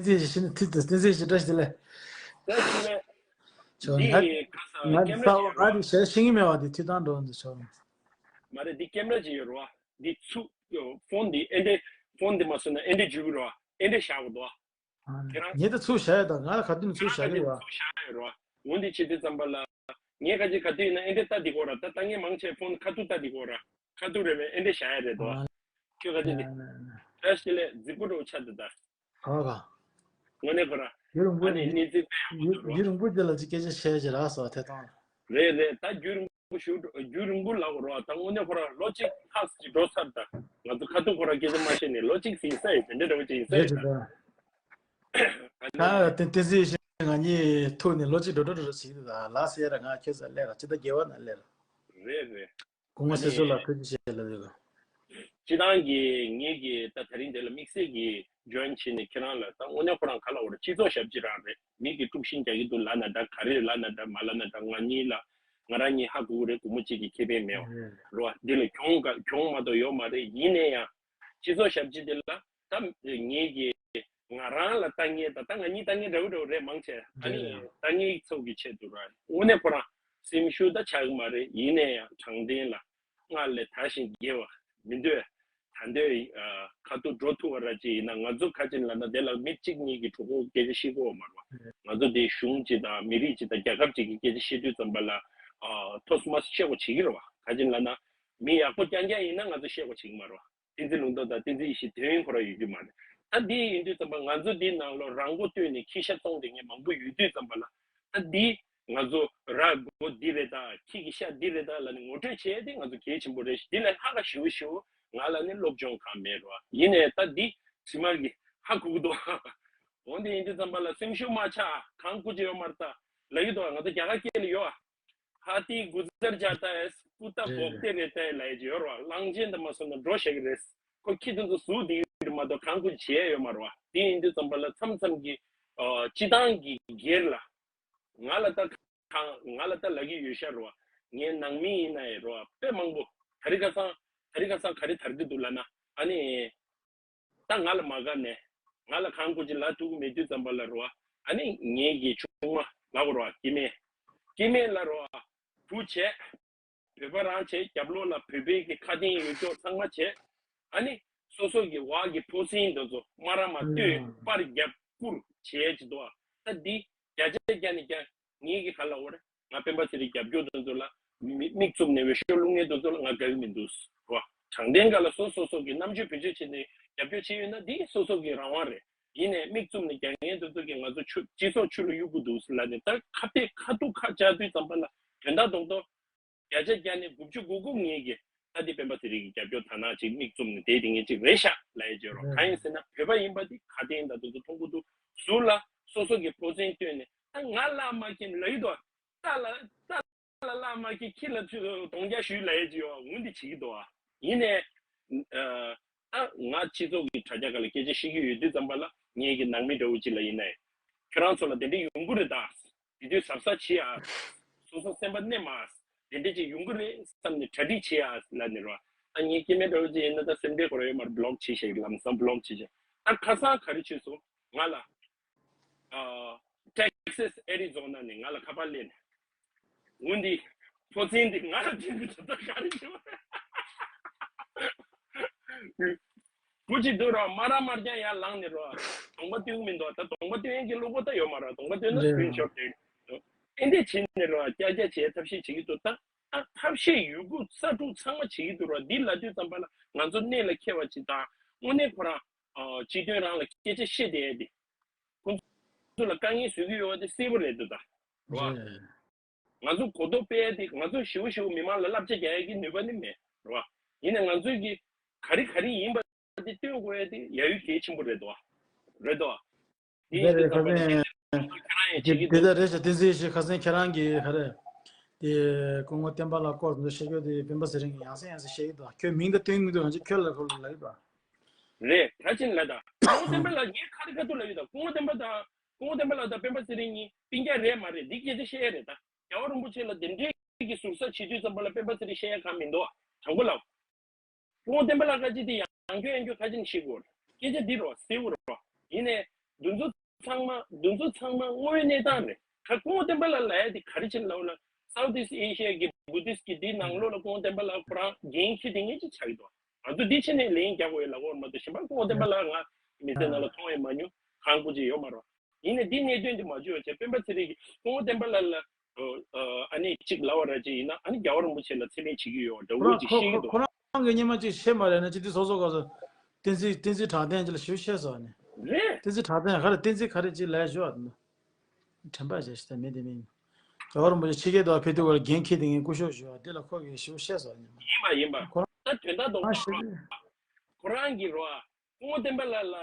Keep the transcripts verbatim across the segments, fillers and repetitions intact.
རྩིས་ཞིག་ནི་ཐིག་ཏུ་བསྟན་འཛིན་ཞིག་བཀྲ་ཤིས་བདེ་ལེགས། བཀྲ་ཤིས་བདེ་ལེགས། ཆོག་འདི་ང་ག་ས་ང་ཀེམ་ར་ས་ཅིག་ཡོད་ར། ང་དེ་ཞལ་ཤེས་ཀྱི་མེད་པ་དེ་ཐིག་ཐང་འགྲོ་འདུག་ཆོག །མ་རེད། འདི་ཀེམ་ར་ཅིག་ཡོད་ར། འདི་ཚུ་ཕོན་འདི་ཨེ་འདྲས་ཕོན་འདི་མ་སོན་ན་ཨེ་འདྲས་འཇུག་གི་ར། ཨེ་འདྲས་བཞག་གི་འདུག །ཁྱེད་རང་ངེད་དུ་ཚུར་བཞག་ཡོད་དང་ང་ལ་ག་དུས་ནས་ཚུར་བཞག་གི་ར། ཚུར་བཞག་ཡོད་ར། འོན་ཏེ་བྱེད་དུས་ཙམ་པ་ལ་ངས་ག་ཅིག་ག་དུས་ཡིན་ན་ཨེ་འདྲས་ལྟ་འདི་གོ་ར། ད་ལྟ་ངས་མང་ཆེ་ཕོན་ཁ་ཐུག་ལྟ་འདི་གོ་ར། ཁ་ཐུག་རེད་པས། ཨེ་འདྲས་བཞག་ཡ་རེད་དོ། ཁྱོད་ག་ཅིག་འདི་བཀྲ་ཤིས་བདེ་ལེགས། རྫིག་པོ་འགྲོ་ཆ་འདི་ད། ག་ག་དངོས་གནས་ཁོ་ར། རྒྱུན་རིང་པོ་ཨ་ནི་གནས་ཚུལ་དཔེ་ཡག་པོ་འདུག་ར། རྒྱུན་རིང་པོ་འདི་ལ་ཅིག་སྐད་ཆ་བཤད་ཅིག་རག་སོང་ཐད་གཏོང་། རེད་རེད། ད་རྒྱུན་རིང་པོ་ཞུ་རྒྱུན་རིང་པོ་ལབ་དགོས་ར། ད་དངོས་གནས་ཁོ་ར་ལོ་གཅིག་ལྷག་ཅིག་འགྲོ་ཚར། ད་ང་ཚོ་ཁ་ཐུག་ཁོ་ར་སྐད་ཆ་མ་བཤད་ནས་ལོ་གཅིག་ཟིན་ས་ཡོད། དེ་འདྲ་འདྲ་བོ་ཅིག་ཡིན་ས་རེད་ཡོད་ད། ད་ད་ད་བསྟན་འཛིན་ཡེ་ཤེས་ང་གཉིས་ཐུག་ནས་ལོ་གཅིག་འགྲོ་འགྲོ་འགྲོ་འགྲོ་བྱེད་ཀྱི་འདུག །ད་ལ་སེ་ར་ང་ཁྱེད་ཚ་ལས་ར་ཅི་ད་རྒྱལ་བ་ན་ལས་ར། རེད་རེད། སྐུ་ངོ་ཨ་སྲས་ནི་གཙོ་ལ་ཐུགས་རྗེ་ཆེ་ལབ་ཡོད། སྤྱི་བཏང་གི་ངེད་ཀྱི་ད་ད་རིང་དེ་ལ་དམིགས་བསལ་གྱི་ཇོ་ཡིན་བྱས་ནས་ཁྱེད་རང་ལ་ད་དངོས་གནས་ཁོ་རང་ག་ལ་འོ་ར་སྤྱི་ཚོགས་ཞབས་ཕྱི་རང་རེད། མི་གི་དཀྲུག་ཤིང་རྒྱག་གི་འདུག་ལབ་ན་འདྲ། ག་རེ་ལབ་ན་འདྲ་མ་ལབ་ན་འདྲ། ང་གཉིས་ལ་ང་རང་གཉིས་ཧ་གོ་གི་རེད། སྒོར་མོ་གཅིག་གི་ཁེ་ཕན་མེད་པ་རེད་བ། འདི་ལ་གྱོང་ག་གྱོང་མ་གཏོགས་ཡོད་མ་རེད། ཡིན་ན་ཡང་སྤྱི་ཚོགས་ཞབས་ཕྱི་དེ་ལ་ད་ངེད་ཀྱི་ང་རང་ལ་ལྟ་ངན་དང་ད་ང་གཉིས་ལྟ་ངན་འདྲ་བོ་འདྲ་བོ་རེད། མང་ཆེ་ཨ་ནི་རེད། ལྟ་ངན་ཚོགས་ཀྱི་ཆེད་དུ་ར། དངོས་གནས་ཁོ་རང་སེམས་ཤུགས་ད་ཆག་གི་མ་རེད། ཡིན་ན་ཡང་དྲང་བདེན་ལ་སྔར་ལས་དར་ཞིང་རྒྱས་པ་མི་འདོད། ད་འདོད་ཁ་ཐུག་འགྲོ་ཐུབ་པ་ར་ཅིག་ཡིན་ན། ང་ཚོ་ཁ་ཅིག་ལ་ན་དེ་ལ་མི་གཅིག་གཉིས་ཀྱི་གྲོགས་པོ་སྐད་ཆ་བཤད་དགོས་པ་མ་རེད་བ། ང་ཚོ་དེ་གཞུང་གཅིག་དང་མི་རིགས་གཅིག་དང་རྒྱལ་ཁབ་གཅིག་གི་སྐད་ཆ་བཤད་དུས་ཙམ་པ་ལ་ཐོག་མ་བཤད་དགོས་བྱེད་ཀྱི་རེད་བ། ཁ་ཅིག་ལ་ན་མི་ཡག་པོ་རྐྱང་རྐྱང་ཡིན་ན་ང་ཚོ་བཤད་དགོས་བྱེད་ཀྱི་མ་རེད་བ། བསྟན་འཛིན་ལུང་རྟོགས་དང་བསྟན་འཛིན་ཡེ་ཤེས་དོན་ཁོ་རང་ཡོད་རྒྱུ་མ་རེད། ད་འདི་ཡིན་དུས་ཙམ་པ་ང་ཚོ་འདིའི་ནང་ལོགས་རང་མགོ་བཏོན་ནས་ཁྱི་ཤ་བཙོང་བསྡད་མཁན་མང་པོ་ཡོད་དུས་ཙམ་པ་ལ། ད་འདི་ང་ཚོ་ར་མགོ་འདི་རེད་ད། ཁྱི་གི་ཤ་འདི་རེད་ད་ལབ་ནས་ངོ་སྤྲོད་བྱས་ཏེ་ང་ཚོ་གལ་ཆེན་པོ་རེད། འདི་ལས་ལྷག་ག་ཞེ་པོ་ཞེ་པོ་ང་ལ་ནི་སློབ་སྦྱོང་གང་མེད་རོ། ཡིན་ནའི་ད་འདི་ཇི་མར་གི་ཧ་གོ་གི་འདུག་འོན་ཏེ་ཡིན་དུས་ཙམ་པ་ལ་སེམས་ཤུགས་མ་ཆག་གང་བཀུར་གྱི་ཡོད་མ་རེད་ད་ལབ་ཀྱི་འདུག་ང་ཚོ་རྒྱ་གར་སྐད་ལ་ཡོད་ཨ། ཧ་ཏི་གུ་ཛར་ཇཱ་ཏ་ཧེ། ཀུ་ཏ་བོག་ཏེ་རེ་ཏ་ཧེ་ལབ་ཡ་ཅིག་ཡོད་རེད་བ། གླང་ཆེན་དང་མ་སོང་ན་འགྲོ་བཞག་གི་རེད། ཁོ་ཁྱི་དེ་ཚོ་ཟུག་བསྡད་ཡོད་རེད་མ་གཏོགས་གང་ཁུ་བྱེད་ཡ་ཡོད་མ་རེད་བ། དེ་ཡིན་དུས་ཙམ་པ་ལ་མཚམས་མཚམས་ཀྱི་ཨ་སྤྱི་བཏང་གི་སྒེར་ལ་ང་ལ་ད་གང་ང་ལ་ད་ལབ་ཀྱི་ཡོད་ཤག་རེད་བ། ངའི་ནང་མི་ཡིན་ན་ཡང་རེད་བ། དཔེ་མང་པོ་དེ་རིང་ཁ་སང་དེ་རིང་ཁ་སང་ག་རེ་དར་གྱི་འདུག་ལབ་ན། ཨ་ནི། ད་ང་ལ་མ་དགའ་ནས་ང་ལ་གང་དགོས་ཀྱི་ལབ་ཐུབ་ཀྱི་མེད་དུས་ཙམ་པ་ལ་རོ། ཨ་ནི་ངེད་ཀྱི་ཆུང་མ་ལབ་དགོས་རོ། སྐྱེ་དམན། སྐྱེ་དམན་ལ་རོ། བུ་བྱས། བོད་པ་རང་བྱས། རྒྱབ་ལོགས་ལ་བོད་པའི་གི་ཁ་གདན་ཡོད་ཅོག་ཚང་མ་བྱས། ཨ་ནི་སོ་སོ་གི་འོག་གི་ཕོ་སྲིན་དེ་ཚོ་མ་ར་མ་ལྟོས་པར་རྒྱབ་བསྐུར་བྱས་ཅི་འདུག་ཨ་ད་འདི་བརྒྱ་ཆ་བརྒྱ་ནས་བརྒྱ། ངེད་ཀྱི་ག་ལ་འོ་རེད། ང་སྤེན་པ་ཚེ་རིང་རྒྱབ་སྐྱོར་དེ་ཚོ་ལ་མི་མིག་བཙུམ་ནས་འོས་ཤོག་བླུག་མཁན་དེ་ཚོ་ལ་ང་དགའ་གི་མི་འདུག་རོ། དྲང་བདེན་ག་ལ་སོ་སོ་སོ་གི་རྣམ་དཔྱོད་བེད་སྤྱོད་བྱས་ནས་རྒྱབ་སྐྱོར་བྱས་ཡོད་ན་འདི་སོ་སོ་གི་རང་དབང་རེད། ཡིན་ནའི་མིག་བཙུམ་ནས་རྒྱག་མཁན་དེ་ཚོ་གིས་ང་ཚོ་ཆུ་སྤྱི་ཚོགས་ཆུ་ལ་གཡུག་གི་འདུག་ལབ་ནས་ད་ཁ་གཏད་ཁ་ཐུག་ཁ་བཅག་དུས་ཙམ་པ་ལ་དོན་དག་རྡོག་རྡོག་བརྒྱ་ཆ་བརྒྱ་ནས་དགུ་བཅུ་གོ་དགུ་ངེད་ཀྱིས་ད་འདི་སྤེན་པ་ཚེ་རིང་གི་རྒྱབ་སྐྱོར་དག་སྣང་ཅིག་མིག་བཙུམ་ནས་བསྡད་དེ་ངེད་ཅིག་རེད་ཤག་ལབ་ཡ་བརྗོད་རོགས། གང་ཡིན་ཟེར་ན་བོད་པ་ཡིན་པ་འདི་ཁ་གཏད་དང་དེ་ཚོ་མཐོང་གི་འདུག་ཟུར་ལ་སོ་སོ་གི་ཕོ་མཚན་བཏོན་ནས་ད་ང་ལ་མ་ཁྱིམ་ལ་ཡོད་དོ། རྟ་ལ་རྟ་ལ་བླ་མ་ཁྱི་ཁྱི་ལ་གདོང་རྒྱག་ཞུས་ལབ་ཡས་ཅིག་ཡོད་ངུ་འདི་བྱེད་ཀྱི་འདུག་ཨ། ཡིན་ནའི། ཨ་ང་སྤྱི་ཚོགས་ཀྱི་དྲ་རྒྱ་སྒང་ལ་སྐད་ཆ་བཤད་ཀྱི་ཡོད་དུས་ཙམ་པ་ལ་ངེད་ཀྱི་ནང་མི་འདྲ་བོ་ཅིག་ལ་ཡིན་ནའི། ཁྱོད་རང་ཚོ་ལ་དེ་འདྲ་ཡོང་གི་རེད་ད། དེ་དུས་གཟབ་གཟབ་བྱེད་ཨ། སོ་སོ་སེམས་པ་མནན་མ། དེ་འདྲ་ཅིག་ཡོང་གི་རེད་བསམ་ནས་གྲ་སྒྲིག་བྱེད་ཨ་ལབ་ནས་རོ། ཨ་ངའི་སྐྱེ་དམན་འདྲ་བོ་ཅིག་ཡིན་ན་ད་སེམས་ཁྲལ་དགོས་རེད་ཡོད་མ་རེད། བློག་བྱེད་ཤེས་ལམ་སང་བློག་བྱེད་ཤེས། ད་ཁ་སང་ག་རེ་བྱས་སོང་ང་ལ། ཨ། Texas Arizona ནས་ང་ལ་ཁ་པར་སླེབས་ནས། འོན་ཏེ། ཕོ་མཚན་འདི་ང་ལ་བྱིན་གྱི་ད་ལྟ་ག་རེ་བྱེད་པ། བུ་གཅིག་འདུག་རོགས་མ་ར་མར་རྐྱང་ཡར་ལངས་ནས་རོགས་གདོང་པ་སྟོན་གྱི་མི་འདུག་ད་གདོང་པ་སྟོན་ཡས་ཀྱི་བློ་ཁོག་ད་ཡོད་མ་རེད། གདོང་པ་སྟོན་ན་རེད། སྐྲུན་ཆོག་རེད། ཨེ་འདྲས་བྱས་ནས་རོགས་ཀྱག་ཀྱག་བྱས་ཐབས་ཤེས་བྱེད་ཀྱི་འདུག་ད་ད་ཐབས་ཤེས་ཡོད་རྒུ་ས་དྲུག་ཚང་མ་བྱེད་ཀྱི་འདུག་རོགས། འདི་ལབ་དུས་ཙམ་པ་ལ་ང་ཚོ་གནད་ལ་འཁེལ་བ་ཅིག་དང་དངོས་གནས་ཁོ་རང་། སྤྱི་དོན་རང་ལ་སྐད་ཆ་བཤད་བསྡད་ཡས་དེ། ཁོང་ཚོ་ལ་དཀའ་ངལ་བཟོ་གི་ཡོད་པ་དེ་གསལ་པོ་རེད་འདུག་ད། རེད་བ། རེད། ང་ཚོ་གོ་རྟོགས་སྤེལ་ཡ་དེ་ང་ཚོ་ཞེ་པོ་ཞེ་པོ་མི་མང་ལ་བསླབ་བྱ་རྒྱག་ཡ་གི་ནུས་པ་ནི་མེད་རེད་བ། ཡིན་ནའི་ང་ཚོས་གི་ག་རེ་ག་རེ་ཡིན་པ་དེ་སྟོན་དགོས་ཡ་དེ་ཡ་ཡུལ་གལ་ཆེན་པོ་རེད་དོ། རེད་དོ། དེ་ཡིན་དུས་ཙམ་པ་ལ་ཁྱེད་རང་ཡང་བྱེད་ཀྱི་འདུག་དེ་ལྟར་རེད་ཤག་བསྟན་འཛིན་ཡེ་ཤེས་ཁ་སང་ཁྱེད་རང་གིས་ག་རེ། དེ་སྐུ་ངོ་བསྟན་པ་ལགས་སྐོར་འདི་བཤད་རྒྱུ་དེ་སྤེན་པ་ཚེ་རིང་གིས་ཡང་སེ་ཡང་སེ་བཤད་ཀྱི་འདུག་ཁྱོད་མིང་ད་སྟོན་མི་འདུག་ང་ཚོ་ཁྱོད་ལ་ཁོ་ལ་ལབ་ཡོད་པ། རེད། ག་ཅིན་ལ་ད། སྐུ་ངོ་བསྟན་པ་ལགས་ངས་ཁ་རི་ཁ་ཐུག་ལབ་ཡོད་ད། སྐུ་ངོ་བསྟན་པ་དང་སྐུ་ངོ་བསྟན་པ་ལགས་དང་སྤེན་པ་ཚེ་རིང་གཉིས་སྤུན་ཀྱག་རེད་མ་རེད་འདི་སྐད་ཆ་བཤད་ཡ་རེད་ད། རྒྱལ་བ་རིན་པོ་ཆེ་ལ་དེ་འདྲའི་གི་ཟུར་ཟ་བྱེད་དུས་ཙམ་པ་ལ་སྤེན་པ་ཚེ་རིང་བཤད་ཡ་གང་མི་འདུག་དྲང་པོ་ལབ། སྐུ་ངོ་བསྟན་པ་ལགས་ཁ་ཅིག་དེ་ཡང་སྐྱོན་ཡང་སྐྱོན་ཁ་ཅིག་ནས་བཤད་དགོས་རེད། སྐད་ཆ་འདི་རོ་གསལ་བོ་རོ། ཡིན་ནའི། འདི་ཚོ་ཚང་མ་འདི་ཚོ་ཚང་མ་དངོས་ཡོད་གནས་སྟངས་རེད། ད་སྐུ་ངོ་བསྟན་པ་ལགས་ལབ་ཡ་དེ་ག་རེ་བྱེད་ལབ་ན། Southeast Asia་གི་Buddhist་གི་དེའི་ནང་ལོགས་ལ་སྐུ་ངོ་བསྟན་པ་ལགས་ཁོ་རང་འགན་འཁྱེར་དེ་ངེས་ཅིག་ཆགས་ཀྱི་འདུག་ང་ཚོ་འདི་ཕྱི་ནས་ལན་རྒྱག་དགོས་ཡོད་ལབ་ཀྱི་ཡོད་མ་གཏོགས། གཞན་པ་སྐུ་ངོ་བསྟན་པ་ལགས་ང་མི་ཚེ་ནང་ལ་མཐོང་ཡང་མ་མྱོང་། གང་སྐུ་ཅི་ཡོད་མ་རེད། ཡིན་ནའི་འདི་གནད་དོན་འདི་མ་བརྗོད་བྱས། སྤེན་པ་ཚེ་རིང་གིས་སྐུ་ངོ་བསྟན་པ་ལགས་ལ་ཨ་ནི་གཅིག་ལབ་པ་ར་ཅིག་ཡིན་ན། ཨ་ནི་རྒྱལ་བ་རིན་པོ་ཆེ་ལ་མཚན་སྨད་བྱེད་ཀྱི་ཡོད་འདྲ་བོ་ཅིག་བཤད་ཀྱི་འདུག་ཁོ་རང་གི་སྔོན་མ་ཅིག་བཤད་མ་རེད་ན། ཅི་སྟེ་སོ་སོ་ག་ཚོད་བསྟན་འཛིན་བསྟན་འཛིན་གྲགས་ལྡན་ཅིག་ལ་ཞུ་བཤད་སོང་ནས། རེད། བསྟན་འཛིན་གྲགས་ལྡན་ག་རེ་བསྟན་འཛིན་ག་རེ་ཅིག་ལབ་ཞུ་བ་དང་། དྲན་པ་བཞག་ཤི་ད་མེད་དེ་མིན། རྒྱལ་བ་རིན་པོ་ཆེ་ཕྱི་རྒྱལ་དུ་ཕེབས་དུས་སྐབས་ལ་འགན་འཁྱེར་དེ་ངས་སྐུ་ཞབས་ཞུ་བ་དེ་ལ་ཁོ་གིས་ཞུ་བཤད་སོང་ནས། ཡིན་པ་ཡིན་པ། ཁོ་ད་དོན་དག་རྡོག་རྡོག་ཁོ་རང་གི་རོ། སྐུ་ངོ་བསྟན་པ་ལགས་ལ་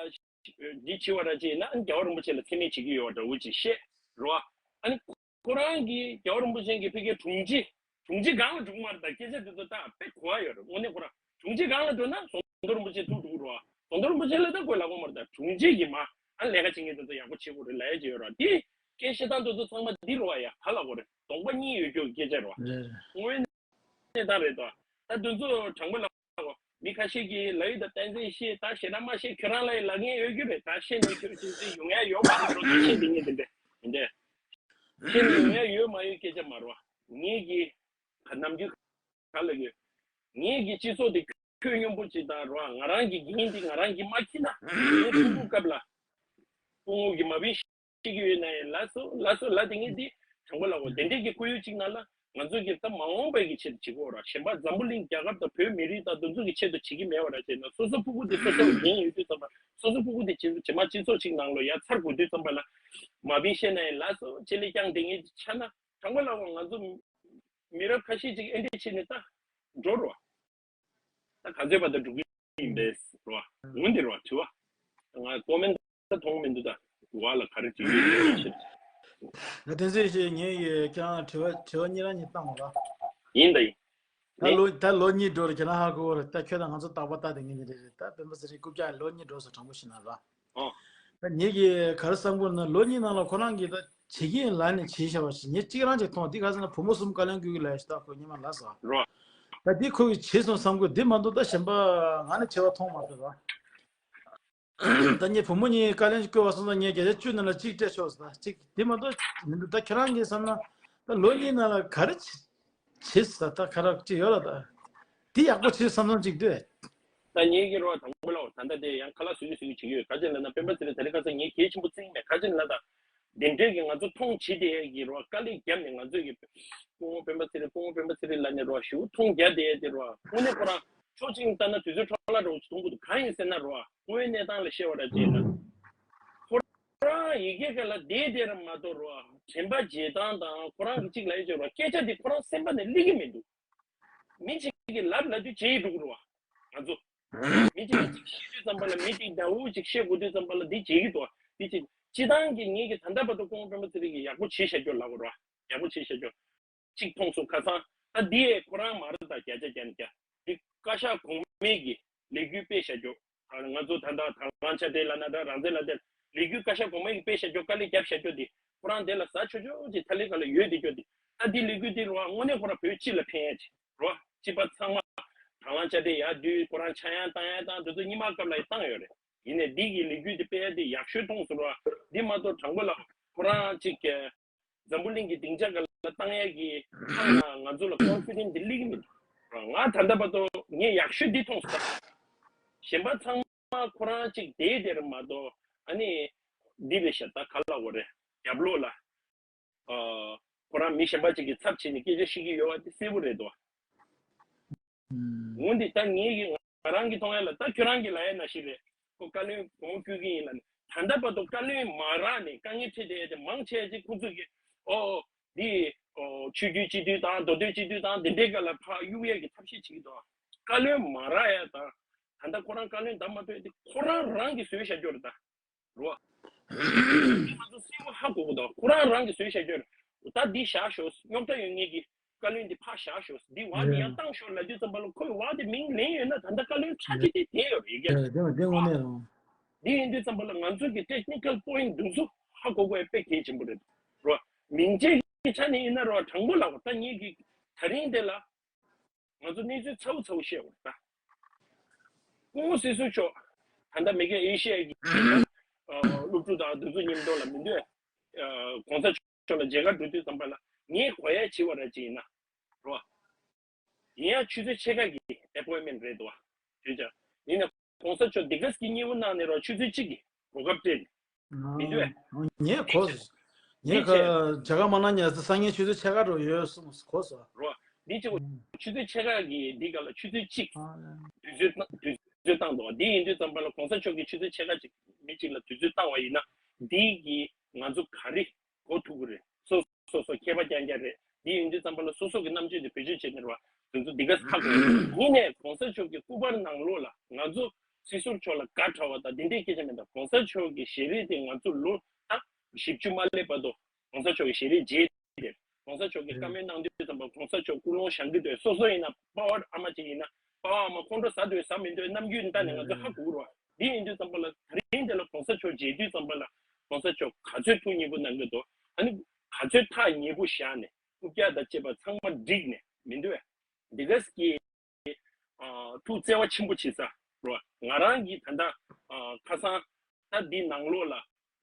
འདི་བྱེད་པ་ར་ཅིག་ཡིན་ན། ཨ་ནི་རྒྱལ་བ་རིན་པོ་ཆེ་ལ་མཚན་སྨད་བྱེད་ཀྱི་ཡོད་འདྲ་བོ་ཅིག་བཤད་རོ། ཨ་ནི་ཁོ་རང་གིས་རྒྱལ་བ་རིན་པོ་ཆེ་གི་ཕ་གིའི་དྲུང་ཆེ། དྲུང་ཆེ་སྒང་ལ་འགྲོ་གི་མ་རེད། ད་སྐད་ཆ་དེ་ཚོ་ད་དཔེ་གོ་བ་ཡོད་རེད། དངོས་གནས་ཁོ་རང་དྲུང་ཆེ་སྒང་ལ་འགྲོ་ན་ཟམ་གདོང་རིན་པོ་ཆེ་ཐུག་འགྲོ་གི་རེད་བ། ཟམ་གདོང་རིན་པོ་ཆེ་ལ་ད་དགོས་ལབ་ཀྱི་མ་རེད། ད་དྲུང་ཆེ་གིས་མ་ཨ་ལས་ཀ་བྱེད་མཁན་དེ་ཚོ་ཡག་པོ་བྱེད་དགོས་རེད་ལབ་ཡ་ཅིག་ཡོད་རེད་བ། དེ་སྐད་བཤད་སྟངས་དེ་ཚོ་ཚང་མ་འདི་རེད་བ། ཡ་ག་ལབ་དགོས་རེད། གདོང་པ་གཉིས་ཡོད་རྒྱུ་གི་སྐད་ཆ་རེད་བ། རེད་རེད། དངོས་གནས་སྟངས་རེད་དོ། ད་དེ་ཚོ་དྲང་པོ་ལབ། མི་ཁ་ཤས་ཀྱིས་ལབ་ཡོད་ད། བསྟན་འཛིན་བཤད་ད་ཞེ་དྲག་མ་བཤད། ཁྱོད་རང་ལ་ཡི་ལབ་མཁན་ཡོད་རྒྱུ་རེད། ད་བཤད་ནས་ཁྱོད་ཅི་ཅི་ཡོང་ཡ་ཡོད་མ་རེད་འགྲོ། ད་བཤད་འདི་ངས་འདི་འདྲ་འདི་འདྲ་བཤད་ནས་ཡོང་ཡ་ཡོད་མ་ཡོད་སྐད་ཆ་མ་རེད་བ། ངེད་ཀྱི་ནམ་རྒྱུན་ག་ལ་གི་ངེད་ཀྱི་སྤྱི་ཚོགས་འདི་ཁྱོད་སྙོམས་པོ་ཅིག་དང་རེད་བ། ང་རང་གི་འགན་འདི་ང་རང་གིས་མ་འཁྱེར་ན། ངས་ཕྲུ་གུ་སྐབས་ལ་སྐུ་ངོ་གིས་མ་བིན་ཤེས་ཀྱི་ཡོད་ན་ཡང་ལབ་སོང་ལབ་སོང་ལབ། དེ་ངས་འདི་དྲང་པོ་ལབ་གོ། དེ་འདྲས་ཀྱི་ཁོར་ཡུག་ཅིག་ནང་ལ་ང་ཚོ་གིས་ད་མ་འོངས་པའི་གི་ཆེད་དུ་བྱེད་དགོས་ར། གཞན་པ་འཛམ་བུ་གླིང་རྒྱལ་ཁབ་དང་བོད་མི་རིགས་དང་དེ་ཚོ་གི་ཆེད་དུ་བྱེད་ཀྱི་མེད་པ་ར་བྱས་ན། སོ་སོ་ཕྲུ་གུ་དེ་སོ་སོ་འགན་ཡོད་དུས་ཙམ་པ། སོ་སོ་ཕྲུ་གུ་དེ་རྗེས་རྗེས་མ་སྤྱི་ཚོགས་ཅིག་ནང་ལ་ཡར་ཚར་དགོས་དུས་ཙམ་པ་ལ་མ་བིན་བཤད་ན་ཡང་ལབ་སོང་ཅེས་ལས་ཀྱང་། དེ་ངས་ཆ་ན་དྲང་པོ་ལབ་གོ། ང་ཚོ་མི་རབས་ཁ་ཤས་ཅིག་ཨེ་འདྲས་བྱས་ནས་ད་འགྲོ་རོགས། ད་ག་ཚོད་བར་དུ་འགྲོ་གི་ཡིན་པས་རོ། འོན་ཏེ་རོ་དྲི་བ། ང་ཀོ་མེན་ཊི་མཐོང་མི་འདུག་ད་འོག་ལ་ག་རེ་བྲིས་ཡོད་ཅེས། ད་དེ་ཚོའི་ཞེས་ངས་ཡི་ཁྱེད་རང་དྲི་བ་དྲི་བ་གཉིས་རང་གཉིས་བཏང་བ་ར། ཡིན་ད་ཡིན། ད་ལོ་ད་ལོ་གཉིས་འགྲོ་རེད། ཁྱེད་རང་ཧ་གོ་རེད། ད་ཁྱོད་དང་ང་ཚོ་རྟག་པར་ལྟ་དེ་ངས་ནི་རེད་རེད། ད་སྤེན་པ་ཚེ་རིང་རྐུབ་བཀྱག་ལོ་གཉིས་འགྲོ་སོང་དྲང་པོ་ཞིག་ན་ར། ཨོ། ད་ངེད་ཀྱིས་ག་རེ་བསམ་དགོས་ན། ལོ་གཉིས་ནང་ལ་ཁོ་རང་གིས་ད་བྱེད་ཀྱི་ཡིན་ལབ་ནས་བྱས་བཞག་པ་ཞིག་ངས་གཅིག་རང་ཅིག་མཐོང་། འདི་ག་ཟེར་ན་བུ་མོ་གསུམ་བཀའ་བློན་བསྐོས་ཀྱི་ལབ་ཡ་ཞིག་ད་ཁོས་སྔོན་མ་ལབ་སོང་། རོ། ད་འདི་ཁོ་གིས་བྱས་སོང་བསམ་དགོས། འདི་མ་གཏོགས་ད་གཞན་པ་ང་ནི་བྱས་པ་མཐོང་མ་སོང་ར། ད་ངས་བུ་མོ་གཉིས་བཀའ་བློན་བསྐོས་པ་སོང་ཙང་ངས་བརྒྱ་ཆ་བཅུ་ནང་ལ་གཅིག་སྤྲད་ཆོག་ཟེར། ད་གཅིག་འདི་མ་གཏོགས་མི་འདུག་ད་ཁྱེད་རང་གིས་བསམ་ན་ད་ལོ་གཉིས་ནང་ལ་ག་རེ་བྱས་བྱས་ཟེར། ད་ག་རེ་ཅིག་ཡོད་ལ། ད་འདི་ཡག་པོ་བྱས་བསམ་བསམ་ཅིག་འདུག་ད་ངེད་ཀྱི་རོ་དང་པོ་ལ་ད་ལྟ་དེ་ཡང་ཁ་ལག་བཟོ་རྒྱུ་བཟོ་རྒྱུ་བྱེད་ཀྱི་ཡོད། ག་ཅི་ལབ་ན་སྤེན་པ་ཚེ་རིང་དེ་རིང་ཁ་སང་ངས་གལ་ཆེན་པོ་བརྩི་གི་མེད། ག་ཅི་ལབ་ན་ད་དེ་འདྲས་ཀྱི་ང་ཚོ་མཐོང་བྱེད་དེ་ཡས་ཀྱི་རོ་དཀའ་ལས་བརྒྱབ་ནས། ང་ཚོས་ཀྱི་སྐུ་ངོ་སྤེན་པ་ཚེ་རིང་སྐུ་ངོ་སྤེན་པ་ཚེ་རིང་ལབ་ནས་རོ་ཞེ་པོ་མཐོང་རྒྱག་དེ་ཡས་དེ་རོ། དངོས་གནས་ཁོ་རང་ཕྱོགས་གཅིག་ནས་ལྟ་ན་དུས་ཚོད་འཕྲོ་བརླག་འདྲ་བོ་ཞིག་གཏོང་གི་འདུག་གང་ཡིན་ཟེར་ན་རོ། དངོས་གནས་སྟངས་ལ་བཤད་པ་ར་ཅིག་ཡིན་ན། ཁོ་རང་ཡི་གེ་སྐད་ལ་བསྡད་བསྡད་ར་མ་གཏོགས་རོ། དྲན་པ་བརྗེད་སྟངས་དང་ཁོ་རང་གི་གཅིག་ལབ་ཡས་ཅིག་རོ། སྐད་ཆ་དེ་ཁོ་རང་སེམས་པ་ནས་སླེབས་ཀྱི་མི་འདུག་མི་གཅིག་གིས་ལབ་ལབ་དུས་བརྗེད་འགྲོ་གི་རེད་བ། ང་ཚོ་མི་གཅིག་གིས་གཅིག་བཤད་དུས་ཙམ་པ་ལ། མི་གཅིག་འདྲ་བོ་གཅིག་བཤད་དགོས་དུས་ཙམ་པ་ལ་འདི་བརྗེད་ཀྱི་འདུག་བ། འདི་གཅིག་སྤྱི་བཏང་གི་ངེད་ཀྱིས་ད་ལྟ་བར་དུ་སྐུ་ངོ་སྤེན་པ་ཚེ་རིང་གིས་ཡག་པོ་བྱས་བཞག་རྒྱུ་ལབ་དགོས་རེད་བ། ཡག་པོ་བྱས་བཞག་རྒྱུ་གཅིག་མཐོང་སོང་། ཁ་སང་ད་འདི་ཡས་ཁོ་རང་མ་རེད། ད་བརྒྱ་ཆ་བརྒྱ་ནས་བརྒྱ་འདི་བཀའ་ཤག་གོང་མའི་གི་ལས་འགུལ་སྤེལ་བཞག་རྒྱུ། ང་ཚོ་ད་ལྟ་དང་བླངས་ཆ་དེ་ལ་ན་ད་རང་བཙན་ལ་དེ་ལས་འགུལ་བཀའ་ཤག་གོང་མའི་གི་སྤེལ་བཞག་རྒྱུ། དཀའ་ལས་བརྒྱབ་བཞག་རྒྱུ་དེ་ཁོ་རང་དེ་ལ་ཟ་ཆོག་ཆོག་ཅིག་ཐ་ལི་ཁ་ལ་ཡོད་དེ་རྒྱུ་དེ། ད་འདི་ལས་འགུལ་དེ་རུ་བ་དངོས་གནས་ཁོ་རང་བོད་སྤྱི་ལ་ཕན་ཡ་ཅིག་རོ། སྤྱི་པ་ཚང་མ་དང་བླངས་ཆ་དེ་ཡར་བསྡུས། ཁོ་རང་ཆག་ཡང་བཏང་ཡ་དང་དེ་ཚོ་སྔོན་མ་སྐབས་ལ་ཡང་བཏང་ཡོད་རེད། ཡིན་ནའི་འདི་གི་ལས་འགུལ་དེ་སྤེལ་ཡ་དེ་ཡག་ཤོས་མཐོང་སོང་ར། འདི་མ་གཏོགས་དྲང་པོ་ལ་ཁོ་རང་ཅིག་གི་འཛམ་བུ་གླིང་གི་སྡིངས་ཆ་སྒང་ལ་བཏང་ཡ་གི་ཐང་ན་ང་ཚོ་ལ་ཀོན་ཕི་ཌེན་སི་དེ་སླེབས་ཀྱི་མི་འདུག་ང་ད་ལྟ་བར་དུ་ངས་ཡག་ཤོས་འདི་མཐོང་སོང་། གཞན་པ་ཚང་མ་ཁོ་རང་ཅིག་བསྡད་དེར་མ་གཏོགས། ཨ་ནི་འདི་རེད་ཤག་ད་ག་ལ་འོ་རེད། རྒྱབ་ལོགས་ལ། ཨ། ཁོ་རང་མི་གཞན་པ་ཅིག་གི་ཚབ་བྱས་ནས་སྐད་ཆ་བཤད་ཀྱི་ཡོད་པ་དེ་གསལ་པོ་རེད་དོ། ཨུམ། འོན་ཏེ་ད་ངེད་ཀྱི་ང་རང་གི་མཐོང་ཡ་ལ། ད་ཁྱོད་རང་གིས་ལབ་ཡ་ནང་བཞིན་རེད། ཁོ་བཀའ་བློན་གོང་བསྐོས་ཀྱི་ཡིན་ལབ་ནས། ད་ལྟ་བར་དུ་བཀའ་བློན་མ་རག་ནས་དཀའ་ངལ་འཕྲད་བསྡད་ཡ་དེ་མང་ཆེ་ཅིག་ཁོ་ཚོས་ཀྱི་ཨོ་འདི་ཨོ་ཆོས་བརྒྱུད་སྤྱི་འཐུས་དང་མདོ་སྟོད་སྤྱི་འཐུས་དང་དེ་འདྲའི་སྒང་ལ་ཕར་གཡུག་ཡ་གི་ཐབས་ཤེས་བྱེད་ཀྱི་འདུག་བཀའ་བློན་མ་རག་ཡ་དང་། ད་ལྟ་ཁོ་རང་བཀའ་བློན་བདམས་མ་ཐུབ་ཡ་དེ་ཁོ་རང་རང་གིས་བཟོས་བཞག་རྒྱུ་རེད་ད། རོ། ང་ཚོ་གསལ་པོ་ཧ་གོ་གི་འདུག་ཁོ་རང་རང་གིས་བཟོས་བཞག་རྒྱུ་རེད། ད་འདི་བཞག་ཤོག་རྙོག་དྲ་ཡོད་མཁན་གྱི་བཀའ་བློན་འདི་ཕར་བཞག་ཤོག་འདི་བ་འདི་ཡང་བཏང་ཤོག་ལབ་དུས་ཙམ་པ་ལ། ཁོས་བ་དེ་མིང་ལེན་ཡོད་ན་ད་ལྟ་བཀའ་བློན་ཁྲ་ཆེ་དེ་བསྡད་ཡོད་རེད་ཀྱ། དེ་དེ་དངོས་གནས་རང་། འདི་ཡིན་དུས་ཙམ་པ་ལ་ང་ཚོ་གི་ཊེག་ནི་ཀལ་པོ་ཡིན་ཊི་འདི་ཚོ་ཧ་གོ་དགོས་ཡ་དཔེ་གལ་ཆེན་པོ་རེད། རོ། མིང་ཆད་ཀྱི་ཆ་ནས་ཡིན་ན་རོ། དྲང་པོ་ལབ་དགོས། ད་ངེད་ཀྱིས་ད་རིང་དེ་ལ་ང་ཚོ་གནས་ཚུལ་ཚ་བོ་ཚ་བོ་བཤད་དགོས་རེད་ད། སྐུ་ངོ་སྲིད་ཟུར་མཆོག་ད་ལྟ་མེ་ཀན་ཨེ་ཤི་ཡ་གི་ ཨ་སློབ་ཕྲུག་དང་དེ་ཚོ་མཉམ་དུ་ལ་མི་འདོད། ཨ་གོང་ས་མཆོག་ལ་མཇལ་ཁ་འགྲོ་དུས་ཙམ་པ་ལ་ངས་གོ་ཡ་བྱས་པ་ར་ཅིག་ཡིན་ན་རོ། ཡིན་ཡང་ཆུ་ཚོད་ཕྱེད་ཀ་གི་ཨེ་པོའིན་མེན་རེད་དོ། བྱས་ཙང་ཡིན་ན་གོང་ས་མཆོག་འདི་ག་གི་སྙིང་བོ་གནང་ནས་རོ་ཆུ་ཚོད་གཅིག་གི་གོ་སྐབས་སྤྲད་ནས་མི་འདོད། ངས་གོ། ངས་ཁ་བྱ་དགའ་མ་གནང་ཉལ་ས་སང་ཉིན་ཆུ་ཚོད་ཕྱེད་ཀ་རོ་ཡོད་གསུངས་གོ་སོ། རོ། འདི་ཅིག་ཆུ་ཚོད་ཕྱེད་ཀ་གི་འདི་ག་ལ་ཆུ་ཚོད་གཅིག་དུས་ཚོད་བཏང་དུས་ཚོད་བཏང་འདུག་འདི་ཡིན་དུས་ཙམ་པ་ལ་གོང་ས་མཆོག་གི་ཆུ་ཚོད་ཕྱེད་ཀ་ཅིག་མི་གཅིག་ལ་དུས་ཚོད་བཏང་བ་ཡིན་ན་འདི་གི་ང་ཚོ་ག་རེ་གོ་ཐུབ་ཀྱི་རེད། སོ་སོ་སོ་མཁས་པ་རྐྱང་རྐྱང་རེད། འདི་ཡིན་དུས་ཙམ་པ་ལ་སོ་སོ་གི་རྣམ་དཔྱོད་དེ་བེད་སྤྱོད་བྱས་ནས་རེད་བ། དེ་ཚོ་འདི་ག་ཧ་གོ་ཡིན་ནས་གོང་ས་མཆོག་གི་སྐུ་པར་ནང་ལོགས་ལ་ང་ཚོ་སྲིད་ཟུར་མཆོག་ལ་དགའ་དྲགས་པ་དང་འདི་འདྲའི་སྐད་ཆ་མེད། ད་གོང་ས་མཆོག་གི་ཞལ་རས་དེ་ང་ཚོ་ལོ་ད་བཞི་བཅུ་མ་སླེབས་བར་དུ་གོང་ས་མཆོག་གི་ཞལ་རས་མཇལ་ཏེ་གོང་ས་མཆོག་གི་བཀའ་མོལ་གནང་དུས་ཙམ་པ་གོང་ས་མཆོག་སྐུ་ལོང་བཞེངས་ཀྱི་འདུག་སོ་སོ་ཡིན་ན་པ་ཝར་ཨ་མ་ཅིག་ཡིན་ན་པ་ཝར་ཨ་མ་ཁོང་ཁྲོ་ཟ་འདོད་ཟ་མི་འདོད་རྣམ་འགྱུར་འདི་ལྟ་ནས་ང་ཚོ་ཧ་གོ་གི་རེད་བ། འདི་ཡིན་དུས་ཙམ་པ་ལ་དེ་རིང་འདི་ལ་གོང་ས་མཆོག་མཇལ་དུས་ཙམ་པ་ལ་གོང་ས་མཆོག་ག་ཚོད་ཐུགས་མཉེས་པོ་གནང་གི་འདུག་ཨ་ནི་ག་ཚོད་ཐག་ཉེ་པོ་བཞག་ནས་རྐུབ་བཀྱག་དང་བཅས་པ་ཚང་མ་བསྒྲིགས་ནས་མི་འདུག་བས། འདི་ག་གི་ཐུགས་བརྩེ་བ་ཆེན་པོ་བྱེད་ས་རོ། ང་རང་གིས་ད་ལྟ་ཁ་སང་ད་འདི་ནང་ལོགས་ལ་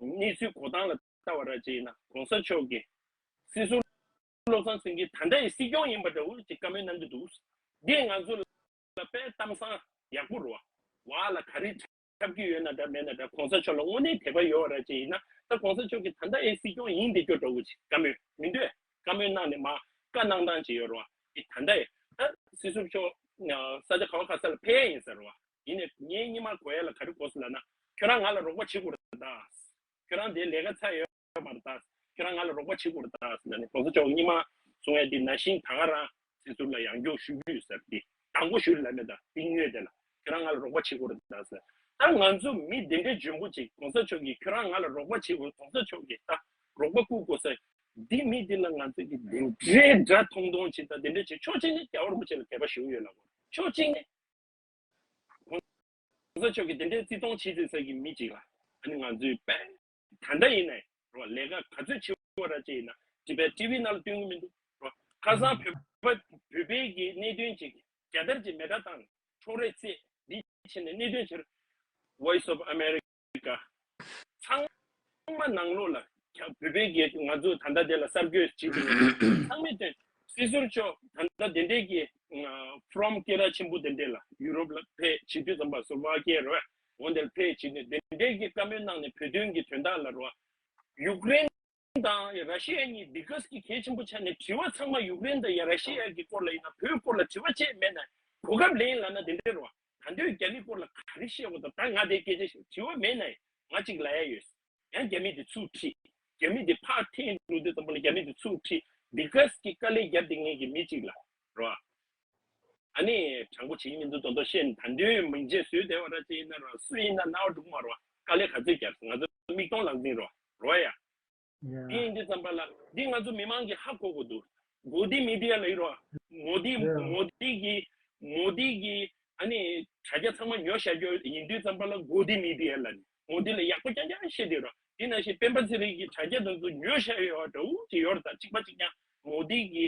གནས་ཚུལ་གོ་སྟངས་ལ་ལྟ་བ་ར་ཅིག་ཡིན་ན་གོང་ས་མཆོག་གིས་སྲིད་ཟུར་བློ་བཟང་སེང་གེ་ད་ལྟ་ཡི་སྲིད་སྐྱོང་ཡིན་པ་འདྲ་བོ་ཅིག་བཀའ་མོལ་གནང་གི་འདུག་འདིས་ང་ཚོ་ལ་དཔེ་གཏམ་བཟང་ཡག་པོ་རེད་བ། བ་ལ་ག་རེ་འཁྲབ་ཀྱི་ཡོད་ན་འདྲ་མེད་ན་འདྲ་གོང་ས་མཆོག་ལ་དངོས་གནས་དད་པ་ཡོད་པ་ར་ཅིག་ཡིན་ན་ད་གོང་ས་མཆོག་གིས་ད་ལྟ་ཡི་སྲིད་སྐྱོང་ཡིན་བསྡད་རྒྱུ་འདྲ་བོ་ཅིག་བཀའ་མོལ་མི་འདོད་བཀའ་མོལ་གནང་ནས་མ་བཀའ་གནང་སྟངས་ཅིག་ཡོད་རེད་བ། འདི་ད་ལྟ་ཡི་ད་སྲིད་ཟུར་མཆོག་ས་ཆ་ག་བ་ག་ས་ལ་ཕེབས་ཡ་ཡིན་ཟེར་བ། ཡིན་ནས་ངས་སྙིང་མ་གོ་ཡ་ལ་ག་རེ་གོ་སོང་ལབ་ན་ཁྱོད་རང་ང་ལ་རོགས་པ་བྱེད་དགོས་རེད་ད། ཁྱོད་རང་དེ་ལས་ཀ་ཚར་ཡོད་མ་རེད་ད། ཁྱོད་རང་ང་ལ་རོགས་པ་བྱེད་དགོས་རེད་ད་ཟེར་ནས་གོང་ས་མཆོག་སྙིང་མ་གསུང་ཡ་འདི་ནང་བཞིན་ད་ག་རང་སྲིད་ཟུར་ལ་ཡང་སྐྱོང་ཞུ་རྒྱུ་ཡོད་ཟེར་ཏེ་དང་པོ་ཞུ་ལབ་མེད་ད་ཏིང་ངོས་དེ་ལ་ཁྱོད་རང་ང་ལ་རོགས་པ་བྱེད་དགོས་རེད་ད་ཟེར། ད་ང་ཚོ་མི་དེ་འདྲའི་འཇོན་པོ་ཅིག་གོང་ས་མཆོག་གིས་ཁྱོད་རང་ང་ལ་རོགས་པ་བྱེད་དགོས་གོང་ས་མཆོག་གིས་ད་རོགས་པ་བསྐུར་དགོས་ཟེར། འདི་མི་འདི་ལ་ང་ཚོ་གི་དེ་འདྲའི་དགྲ་མཐོང་མཐོང་ཅིག་ད་དེ་འདྲའི་ཅིག་ཕྱོགས་གཅིག་ནས་རྒྱལ་བ་རིན་པོ་ཆེ་ལ་དད་པ་ཞེ་པོ་ཡོད་ལ་གོ་ཕྱོགས་གཅིག་ནས། གོང་ས་མཆོག་གིས་དེ་འདྲའི་བརྩི་མཐོང་བྱེད་ཚུལ་ས་གི་མི་གཅིག་ལ་ཨ་ནི་ང་ཚོའི་དཔེ་ད་ལྟ་ཡིན་ནའི་རོ་ལས་ཀ་ག་ཚོད་བྱེད་དགོས་ར་ཅིག་ཡིན་ན་ཊི་བེ་ཊི་ཝི་ནང་ལ་སྟོན་གི་མི་འདུག་རོ། ཁ་སང་བོད་པ་བོད་པའི་གི་གནད་དོན་ཅིག་རྒྱལ་དར་ཅིག་མེ་སྲེག་བཏང་འཕྲོག་རེས་རྩེད་འདི་བྱས་ནས་གནད་དོན་ཆེར་Voice of America ཚང་མ་ནང་ལོགས་ལ་བོད་པའི་གི་ང་ཚོ་ད་ལྟ་དེ་ལ་གསར་འགོད་བྱེད་ཀྱི་ཡོད་ཚང་མས་སྟོན། སྲིད་ཟུར་མཆོག་ད་ལྟ་དེ་འདྲའི་གི་ཕོ་རམ་སྐད་གྲགས་ཆེན་པོ་དེ་འདྲས་ལ་ཡུ་རོབ་ལ་ཕེབས་བྱེད་དུས་ཙམ་པ་སོ་ཝ་ཀི་ཡ་རེད་འོ་དེ་ལ་ཕེབས་བྱེད་དུས་དེ་འདྲའི་གི་བཀའ་མོལ་གནང་ནས་བོད་དོན་གི་དོན་དག་ལ་རོ་ཡུཀ་རེན་དང་ར་ཤི་ཡ་གཉིས་འདི་ག་གི་གལ་ཆེན་པོ་ཆགས་ནས་དྲི་བ་ཚང་མ་ཡུཀ་རེན་དང་ཡ་ར་ཤི་ཡ་གི་སྐོར་ལ་ཡིན་ན་བོད་སྐོར་ལ་དྲི་བ་བཅས་མེད་ན་གོ་སྐབས་ལེན་ལབ་ན་དེ་འདྲས་རོ། ད་འདོད་རྒྱ་མི་སྐོར་ལ་ག་རེ་བཤད་དགོས་དང་ད་ང་དེ་སྐད་ཆ་ཞིག་དྲི་བ་མེད་ན་ང་གཅིག་ལ་ཡ་ཡོད། ཡང་རྒྱ་མི་དེ་ཚུར་ཁྲིད། རྒྱ་མི་དེ་ཕར་འཐེན་འགྲོ་དུས་ཙམ་པ་ལ་རྒྱ་མི་དེ་ཚུར་ཁྲིད། འདི་ག་གི་དཀའ་ལས་བརྒྱབ་སྟེ་ངེད་ཀྱི་མི་གཅིག་ལ་རོ། ཨ་ནི་དྲང་པོ་བྱེད་ཀྱི་མི་འདུག་དོན་དོ་བཤད་ནས་ད་འདོད་མིང་ཆད་བཟོས་བསྡད་པ་ར་ཅིག་ཡིན་ན་རོ་སུ་ཡིན་ན་རྣ་བ་འགྲུག་མ་རོ་དཀའ་ལས་ག་ཚོད་བརྒྱབ་སོང་ང་ཚོ་མིག་མཐོང་ལག་འཛིན་རོ་རོ་ཡ། འདི་ཡིན་དུས་ཙམ་པ་ལ་འདི་ང་ཚོ་མི་མང་གིས་ཧ་གོ་དགོས་འདུག་གོ་དི་མི་དི་ཡ་ལ་ཡིན་རོ། མོ་དི་མོ་དི་གི་མོ་དི་གི་ཨ་ནི་དྲ་རྒྱ་ཚང་མ་ཉོ་བཞག་རྒྱུ་ཡིན་དུས་ཙམ་པ་ལ་གོ་དི་མི་དི་ཡ་ལ་ནི་མོ་དི་ལ་ཡག་པོ་རྐྱང་རྐྱང་བཤད་དེ་རོ། དེ་ནང་བཞིན་སྤེན་པ་ཚེ་རིང་གི་དྲ་རྒྱ་དེ་ཚོ་ཉོ་བཞག་ཡོད་འདྲ་བོ་ཅིག་ཡོད་རེད་ད་གཅིག་པ་གཅིག་རྐྱང་མོ་དི་གི་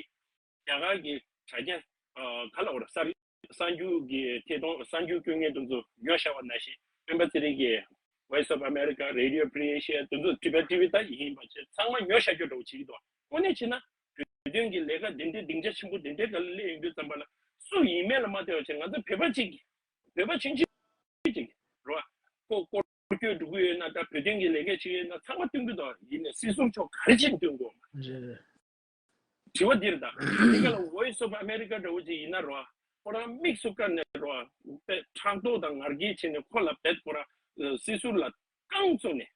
རྒྱ་གར་གྱི་དྲ་རྒྱ་ག་ལ་འོ་ར་གསར་གསར་འགྱུར་གྱི་ཐད་གཏོང་གསར་འགྱུར་སྐྱོན་མཁན་དེ་ཚོ་ཉོ་བཞག་པ་ནང་བཞིན་སྤེན་པ་ཚེ་རིང་གི་Voice of America, Radio Free Asia དེ་ཚོ་Tibet T V ད་ཡིན་པ་བྱས་ཚང་མ་ཉོ་བཞག་རྒྱུ་འདྲ་བོ་བྱེད་ཀྱི་འདུག་དངོས་གནས་བྱས་ན་བོད་དོན་གྱི་ལས་ཀ་དེ་འདྲའི་སྡིངས་ཆ་ཆེན་པོ་དེ་འདྲའི་སྒང་ལ་སླེབས་ཡོང་དུས་ཙམ་པ་ལ་སུ་ཡིན་མིན་ལ་མ་ལྟོས་པ་བྱས་ང་ཚོ་བོད་པ་གཅིག་བོད་པ་ཆུང་ཆུང་གཅིག་རེད་བ། ཁོ་སྐོར་སྐྱོད་འགྲོ་གི་ཡོད་ན་ད་བོད་དོན་གྱི་ལས་ཀ་བྱེད་ཡོད་ན་ཚང་མ་སྟོན་གྱི་འདུག་ཡིན་ནའི་སྲིད་ཟུར་མཆོག་ག་རེ་བྱས་ནས་སྟོན་དགོས། རེད། དྲི་བ་འདི་རེད་ད། འདི་ག་ལ་Voice of America འདྲ་བོ་ཅིག་ཡིན་ན་རོ། ཁོ་རང་དམིགས་སུ་བཀར་ནས་རོ། དཔེ་ཕྲག་དོག་དང་ངར་སྐད་བྱས་ནས་ཁོ་ལ་བེད་ཁོ་རང་སྲིད་ཟུར་ལ་རྐང་བཙུགས་ནས་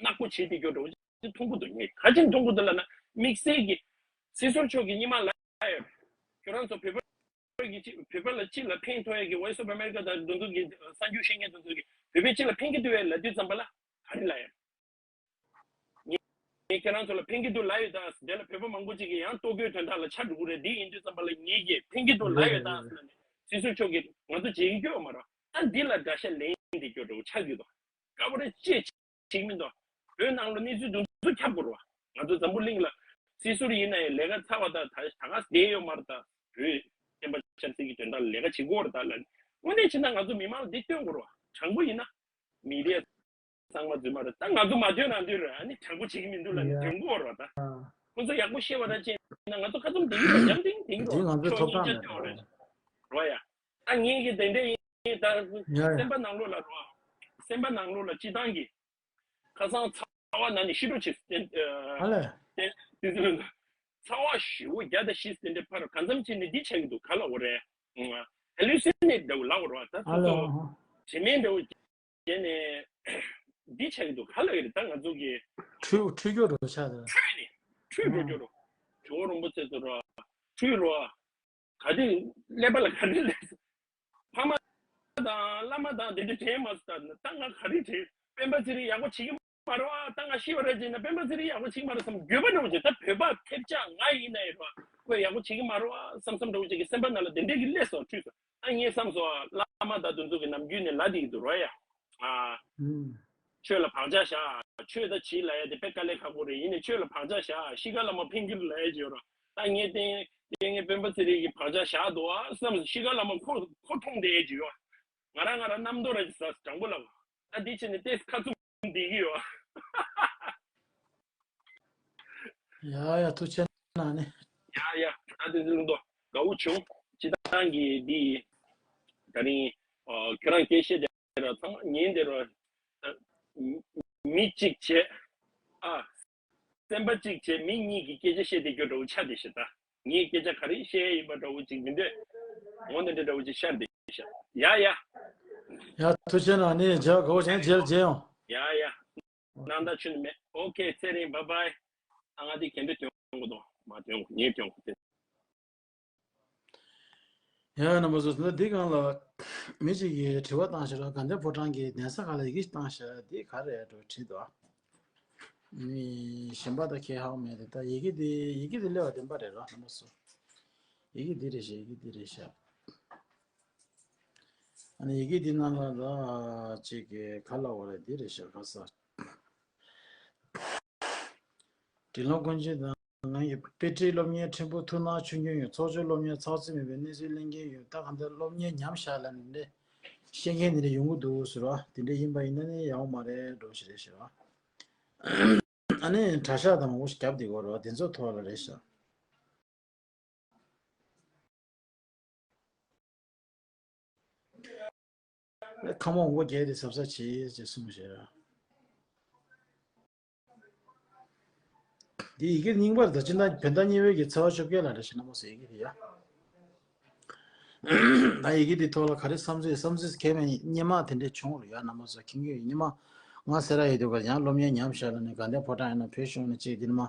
ནག་པོ་བྱེད་དེ་སྐྱོ་འདྲ་བོ་ཅིག་མཐོང་གི་འདུག་ངས་ག་ཅིག་མཐོང་གི་འདུག་ལབ་ན་དམིགས་བསལ་གྱི་སྲིད་ཟུར་མཆོག་གིས་སྔོན་མ་ལབ་ཡོད། ཁྱོད་རང་ཚོ་བོད་པ་གི་ཅིག་བོད་པ་ལ་སྤྱི་ལ་ཕན་ཐོགས་ཡ་གི་Voice of America དང་འདི་ཚོ་གི་གསར་འགྱུར་བཤད་མཁན་དེ་ཚོ་གི་བོད་པའི་སྤྱི་ལ་ཕན་གྱི་འདུག་བས་ལབ་དུས་ཙམ་པ་ལ་ག་རེ་ལབ་ཡོད། ངས་ཁྱེད་རང་ཚོ་ལ་ཕན་གྱི་འདུག་ལབ་ཡོད་ད། དེ་ལ་བོད་པ་མང་པོ་ཅིག་གིས་ཡང་ལྟོ་གོས་དོན་དག་ལ་ཆ་འགྲོ་གི་རེད། འདི་ཡིན་དུས་ཙམ་པ་ལ་ངེད་ཀྱིས་ཕན་གྱི་འདུག་ལབ་ཡོད་ད་ཟེར་ནས་སྲིད་ཟུར་མཆོག་གིས་ང་ཚོ་བརྗེད་ཀྱི་ཡོད་མ་རེད། ད་འདི་ལ་དགྲ་ཤ་ལེན་འདི་སྐྱོ་འགྲོ་ཆགས་ཀྱི་འདུག་དཀའ་བ་རེད་ཅེས་བྱེད་ཀྱི་མི་འདུག་བོད་ནང་ལ་གནས་ཚུལ་འདི་ཚོ་ཁྱབ་དགོས་རེད་བ། ང་ཚོ་འཛམ་བུ་གླིང་ལ་སྲིད་ཟུར་ཡིན་ན་ཡང་ལས་ཀ་ཚར་བ་ད་ད་ད་ག་བསྡད་ཡོད་མ་རེད། ད་བོད་བསྟན་པ་ཆབ་སྲིད་ཀྱི་དོན་དག་ལ་ལས་ཀ་བྱེད་དགོས་རེད་ད་ལབ་ནས་དངོས་གནས་བྱས་ན་ང་ཚོ་མི་མང་ལ་འདི་སྟོན་དགོས་རེད་བ། དྲང་པོ་ཡིན་ན་མི་རེ་ ཚང་མ་རྫུན་མ་རེད། ད་ང་ཚོ་མ་ཐོན་རང་དུས་རེད། ཨ་ནི་དྲང་པོ་བྱེད་ཀྱི་མི་འདུག་ལབ་ནས། ཡ། དྲང་པོ་རོ། ད་ཨ། ཁོང་ཚོ་ཡག་པོ་ཤེས་པ་ར་ཅན་ན་ང་ཚོ་ཁ་ཚུམ་དེ་གི་རོ། འཇམ་ཐིང་དེ་གི་རོ། དེ་ང་ཚོའི་ཕྱོགས་ཐོབ་ཐང་གཉིས་ཆ་རེད། ཅོག་རེད། རོ་ཡ། ད་ངེད་ཀྱི་དེ་འདྲ་ཡིན། ད་ཡ་ཡ། སེམས་པ་ནང་ལོགས་ལ་རོ། སེམས་པ་ནང་ལོགས་ལ་སྤྱི་བཏང་གི་ཁ་སང་ཚ་བ་ན་ནི་ཤི་འགྲོ་ཆེ་བསྟན། ཨ་ལས། བསྟན་བསྟན་ཚུལ་ལ། ཚ་བ་ཞེ་པོ་བརྒྱ་དང་བཞི་དེ་འདྲ་ཕར་གང་འཚམ་བྱས་ནས་འདི་ཆགས་ཀྱི་འདུག་ག་ལབ་དགོས་རེད། ཧེ་ལུ་སི་ནེ་ཊི་འདྲ་བོ་ལབ་དགོས་རེད་བ། ད་ཨ་ཚོ་ལས། ཚོ་ཨ་ཧ། དྲི་མེད་འདྲ་བོ་བྱས་ནས་འདི་ཆགས་ཀྱི་འདུག་ག་ལབ་ཀྱི་རེད། ད་ང་ཚོ་གི་འཁྲུལ་འཁྲུལ་རྒྱུ་རུ་ཆགས་འདུག་འཁྲུལ་ནས་འཁྲུལ་འགྲོ་རྒྱུ་རུ། ཇོ་བོ་རིན་པོ་ཆེ་ཚོ་ར་འཁྲུལ་རོ། ག་དུས་ཀླད་པ་ལ་ག་རེ་སླེབས་སོང་། ཕ་མ་དང་བླ་མ་དང་དེ་འདྲ་དྲན་མ་སོང་། ད་ད་ང་ག་རེ་དྲན། སྤེན་པ་ཚེ་རིང་ཡག་པོ་བྱེད་ཀྱི་མ་རེད་བ། ད་ང་ཤི་བ་རེད་ཅེ་ན་སྤེན་པ་ཚེ་རིང་ཡག་པོ་བྱེད་ཀྱི་མ་རེད་བསམ། འགྱོད་པ་འདྲ་བོ་ཅིག་ད་བོད་པ་ཐེབས་ཆག་ང་ཡིན་ན་ཡིན་རེད་བ། ཁོས་ཡག་པོ་བྱེད་ཀྱི་མ་རེད་བ་བསམ་བསམ་འདྲ་བོ་ཅིག་གི་སེམས་པ་ནང་ལ་དེ་འདྲས་ཀྱི་སླེབས་སོང་། འཁྲུལ་སོང་། ད་ངས་བསམ་སོང་། བླ་མ་དང་དེ་ཚོ་གི་ནམ་རྒྱུན་ནས་ལབ་བསྡད་ཀྱི་འདུག་རོ་ཡ། ཨ། ཨུམ། ཆོས་ལ་བག་ཆགས་བཞག་ཆོས་ད་བྱེད་ལབ་ཡ་དེ་དཔེ་དཀའ་ལས་ཁག་པོ་རེད། ཡིན་ནའི་ཆོས་ལ་བག་ཆགས་བཞག་ཤི་ཁ་ལ་མ་ཕན་གྱི་ལབ་ཡ་ཅིག་ཡོད་ར། ད་ངས་བལྟས་བལྟས་ངས་སྤེན་པ་ཚེ་རིང་གི་བག་ཆགས་བཞག་འདུག་ཨ་བསམ། ཤི་ཁ་ལ་མ་ཁོ་ཁོ་མཐོང་བསྡད་ཡ་ཅིག་ཡོད། ང་རང་ང་རང་རྣམ་རྟོག་ར་ཅིག་ཟ་དྲང་པོ་ལབ། ད་འདི་བྱས་ནས་ཏེས་ཁ་ཚུམ་བསྡད་ཀྱི་ཡོད། ཡ་ཡ། ཐུགས་རྗེ་གནང་ནི། ཡ་ཡ། ད་དེ་ཚོ་ལུང་དོ་དགའ་བོ་བྱུང་། སྤྱི་བཏང་གི་འདི་ད་རིང་ཨ་ཁྱོད་རང་སྐད་བཤད་དེ་ར་ཚང་མ་ཉན་དེ་ར། མི་གཅིག་བྱས། ཨ། སེམས་པ་གཅིག་བྱས་མི་གཉིས་ཀྱི་སྐད་ཆ་བཤད་དེ་རྒྱུ་འདྲ་བོ་ཆགས་བསྡད་ཤག་ད་ངས་སྐད་ཆ་ག་རེ་བཤད་ཡ་ཡིན་པ་འདྲ་བོ་ཅིག་མི་འདོད། འོ་འདི་འདྲ་འདྲ་བོ་ཅིག་ཤར་བསྡད་ཤག་ཡ་ཡ། ཡ་ཐུགས་རྗེ་གནང་ནི། མཇལ་དགའ་བོ་བྱུང་། མཇལ་མཇལ་ཡོང་། ཡ་ཡ། ནང་ད་ཆུ་ནི་མེད། ཨོ་ཁེ། ཚེ་རིང་། བཱའི་བཱའི། ཨ་ང་དེ་གན་དུ་དོན་གོ་དོ་མ་དོན་གོ་ངས་དོན་གོ་དེ། ཡ་རྣམ་པ་ཚོ། ད་འདི་སྒང་ལ་མི་གཅིག་གིས་དྲི་བ་བཏང་ཤག་ར། དགའ་ལྡན་ཕོ་བྲང་གི་གདན་ས་ཁག་ལ་ཡི་གེ་བཏང་ཤག་འདི་ག་རེ་རེད་འགྲོ་དྲིས་འདུག་མི་གཞན་པ་ད་ཁྱད་ཧ་གོ་མེད་དེ། ད་ཡི་གེ་འདི་ཡི་གེ་འདི་སླེབས་པ་བདེན་པ་རེད་ར་རྣམ་པ་ཚོ། ཡི་གེ་འདི་རེད་ཤག་ཡི་གེ་འདི་རེད་ཤག་ཨ་ནི་ཡི་གེ་འདི་ནང་ལ་ར་ཅིག་གི་ག་ལབ་དགོས་རེད། འདི་རེད་ཤག་ག་ས། དྲིན་ལོ་ཀུན་གཅིག་དང་། ང་ཡི་དཔེ་ཁྲིད་སློབ་གཉེར་ཕྲན་བུ་ཐུགས་སྣང་ཆུང་སྐྱོན་ཡོད། ཚོགས་ཆོས་སློབ་གཉེར་ཚགས་ཚུད་མེད་པའི་གནས་ཚུལ་གླེང་མཁན་ཡོད། ད་གང་ལྟར་སློབ་གཉེར་ཉམས་བཞག་ལབ་ནས་བཤད་མཁན་དེ་འདྲ་ཡོང་གི་འདུག་ཟེར་བ། དེ་འདྲ་ཡིན་པ་ཡིན་ན་ནི་ཡག་པོ་མ་རེད་འགྲོ་ཞིག་རེད་ཟེར་བ། ཨ་ནི་གྲྭ་ཤག་དང་མང་པོ་ཞིག་རྒྱབ་བསྡད་ཀྱི་ཡོད་རེད་བ། དེ་ཚོའི་ཐོག་ལ་རེད་ཤག་ཁ་མོ་མགོ་རྒྱས་ཏེ་གཟབ་གཟབ་བྱེད་ཅེས་གསུངས་ཤག་འདི་ཡི་གེ་རྙིང་པ་རེད། ད་སྤྱི་ཟླ་བོད་ཟླ་གཉིས་པའི་གི་ཚེས་པ་བཅོ་བརྒྱད་ལ་རེད་ཤག་རྣམ་པ་ཚོ། ཡི་གེ་དེ་ཡ། ད་ཡི་གེ་འདི་ཐོག་ལ་ག་རེ་བསམ་ཚུལ་བསམ་ཚུལ་གལ་མེད་སྔོན་མ་དེ་འདྲས་བྱུང་རེད་ཡ། རྣམ་པ་ཚོ་མཁྱེན་གྱི་ཡོད། སྔོན་མ་ང་སེ་ར་ཡོད་དུས་ཀ་ཡང་སློབ་གཉེར་ཉམས་བཞག་ལ་ནི་དགའ་ལྡན་ཕོ་བྲང་ཡིན་ན་བོད་གཞུང་ནས་ཅིག་འདི་ནི་མ་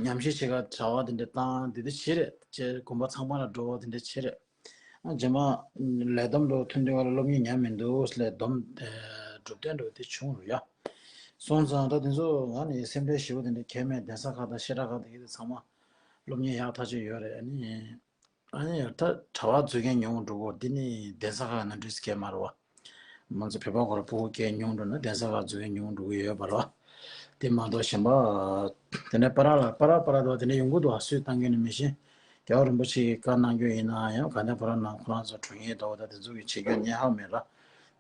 ཉམས་ཞིབ་བྱེད་ག་གྲྭ་པ་དེ་འདྲས་བཏང་དེ་འདྲས་བྱེད་རེད། ཅེས་དགོན་པ་ཚང་མ་ལ་འགྲོ་བ་དེ་འདྲས་བྱེད་རེད། ཨ་རྗེས་མ་ལས་བསྡོམས་འགྲོ་ཐོན་དུས་ཀ་ལ་སློབ་གཉེར་ཉམས་མི་འདུག་ལས་བསྡོམས་གྲུབ་དོན་འགྲོ་དེ་བྱུང་རུ་ཡ། སོང་ཙང་ད་དེ་ཚོ་ང་ནི་སེམས་ཁྲལ་ཞེ་པོ་དེ་འདྲ་གལ་མེད། གདན་ས་ཁག་དང་བཤད་གྲྭ་ཁག་དེ་གི་དེ་ཚང་མ་སློབ་གཉེར་ཡག་ཐག་ཆོད་ཡོད་རེད། ཨ་ནི་ཨ་ནི་ད་གྲྭ་པ་འཛུལ་མཁན་ཉུང་འགྲོ་གོ་འདི་ནི་གདན་ས་ཁག་ནང་འགྲོ་སི་གལ་མ་རེད་བ། མང་ཚོ་བོད་པ་ཁོ་ར་སྤུ་གུ་སྐྱེས་ཉུང་འགྲོ་ན་གདན་ས་ཁག་འཛུལ་མཁན་ཉུང་འགྲོ་གི་ཡོད་པ་རེད་བ། དེ་མ་གཏོགས་གཞན་པ་དེ་འདྲ་པ་ར་ལ་པ་ར་པ་ར་དོ་དེ་འདྲ་ཡོང་གི་འདུག་ཨ་སུས་བཏང་གི་ནི་མི་ཤེས། རྒྱལ་བ་རིན་པོ་ཆེ་གི་བཀའ་གནང་རྒྱུ་ཡིན་ན་ཡང་དགའ་ལྡན་ཕོ་བྲང་ནང་ཁོ་རང་ཚོ་གྲོས་ངན་འདྲ་བོ་དང་དེ་ཚོ་གི་བྱེད་རྒྱུ་ཉན་ཧ་མེད་ལ།